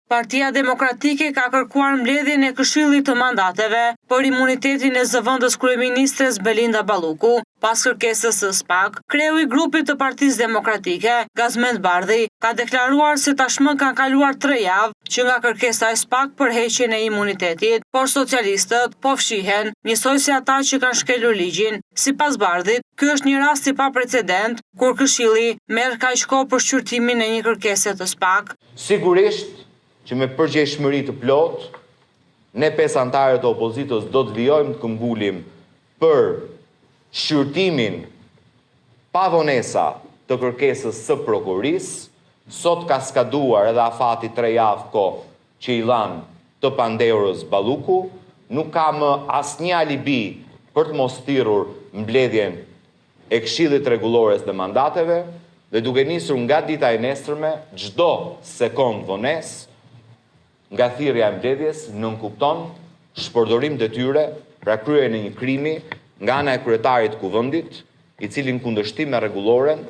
Partia Demokratike ka kërkuar mbledhjen e Këshillit të Mandateve për imunitetin e zëvendës kryeministres Belinda Balluku, pas kërkesës së SPAK. Kreu i grupit të Partisë Demokratike, Gazment Bardhi, ka deklaruar se tashmë kanë kaluar tre javë që nga kërkesa e SPAK për heqjen e imunitetit, por socialistët po fshihen, njësoj si ata që kanë shkelur ligjin. Sipas Bardhit, ky është një rast i paprecedentë, kur Këshilli merr kaq kohë për shqyrtimin e një kërkese të SPAK. Sigurisht që me përgjegjshmëri të plotë, ne pesë anëtarët e opozitës do të vijojmë të këmbëngulim për shqyrtimin pa vonesa të kërkesës së prokurorisë. Sot ka skaduar edhe afati tre javë kohë që i dhanë të pandehurës Balluku. Nuk ka më asnjë alibi për të mos thirrur mbledhjen e Këshillit të Rregullores dhe Mandateve dhe duke nisur nga dita e nesërme, çdo sekondë vonesë nga thirrja e mbledhjes nënkupton shpërdorim detyre, pra kryerjen e një krimi nga ana e kryetarit të Kuvendit, i cili në kundërshtim me rregulloren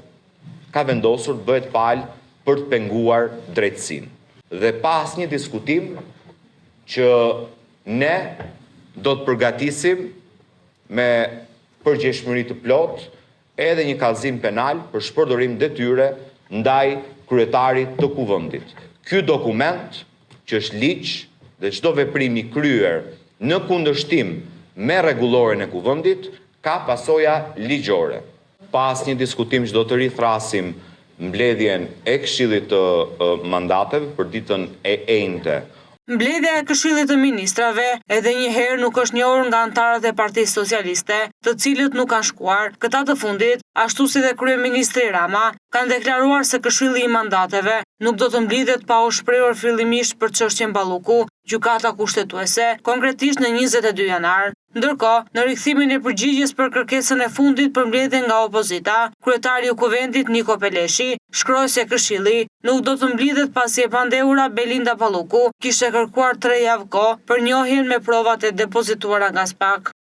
ka vendosur të bëhet palë për të penguar drejtësinë. Dhe pa asnjë diskutim që ne do të përgatisim me përgjegjshmëri të plotë edhe një kallëzim penal për shpërdorim detyre ndaj kryetarit të Kuvendit. Ky dokument, që është ligj dhe çdo veprim i kryer në kundërshtim me rregulloren e Kuvendit, ka pasoja ligjore. Pa asnjë diskutim që do të rithërrasim mbledhjen e Këshillit të Mandateve për ditën e enjte. Mbledhja e Këshillit të Ministrave edhe një herë nuk është njohur nga anëtarët e Partisë Socialiste, të cilët nuk kanë shkuar. Këta të fundit, ashtu si dhe kryeministri Rama, kanë deklaruar se Këshilli i Mandateve nuk do të mblidhet pa u shprehur fillimisht për çështjen Balluku, Gjykata Kushtetuese, konkretisht në 22 janar. Ndërkohë, në rikthimin e përgjigjes për kërkesën e fundit për mbledhje nga opozita, kryetari i Kuvendit Niko Peleshi shkroi se Këshilli nuk do të mblidhet pasi e pandehura Belinda Balluku kishte kërkuar tre javë kohë për njohjen me provat e depozituara nga SPAK.